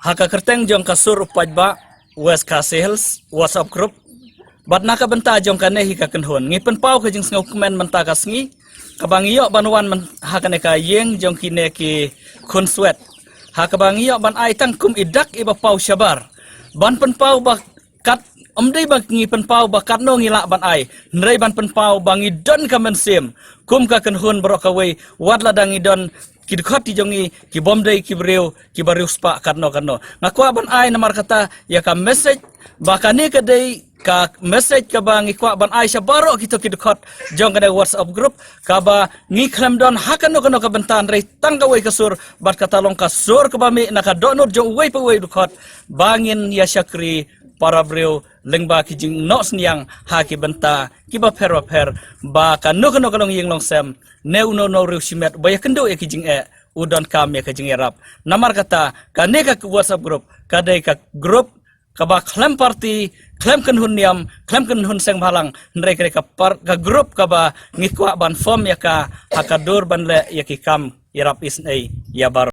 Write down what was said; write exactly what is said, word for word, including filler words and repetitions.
Ha ka kyrteng jong ka Sur u Paidbah West Khasi Hills WhatsApp group, bad na ka bynta jong kane hi ka kynhun, ngi pynpaw ka jingsngewkmen mynta ka sngi kaba ngi ïoh ban wan myn-, ha kane ka ïing jong kine ki khun swet, ha kaba ngi ïoh ban ai tang kum i dak iba paw shabar ban pynpaw ba kat, ym dei ba ngi pynpaw ba katno ngi lah ban ai, hynrei ban pynpaw ba ngi don ka mynsiem kum ka kynhun baroh kawei, wat lada ngi don ki dkhot ki jong ngi ki bym dei ki briew kiba riewspah katno katno. Nga kwah ban ai namar kata ïa ka message ba kane ka dei ka message kaba ngi kwah ban ai sha baroh kito ki dkhot jong kane WhatsApp group, kaba ngi khlem don ha kano kano ka bynta, hynrei tang kawei ka sur, bad kata long ka sur kaba mih na ka dohnud jong uwei pa uwei u dkhot, ba ngin ïa shakri para briew lyngba ki jingnoh synñiang ha ki bynta kiba pher ba pher, ba kano kano ka longïing longsem ne uno uno u riewshimet ba ïakynduh ïa ki jingeh, u donkam ïa ka jingïarap. Namar kata kane ka WhatsApp group ka dei ka group kaba khlem party, khlem kynhun niam, khlem kynhun seng bhalang, hynrei ka dei ka par-, ka group kaba ngi kwah ban form ïa ka ha ka dur ban leh ïa ki kam ïarap isynei ïa baroh.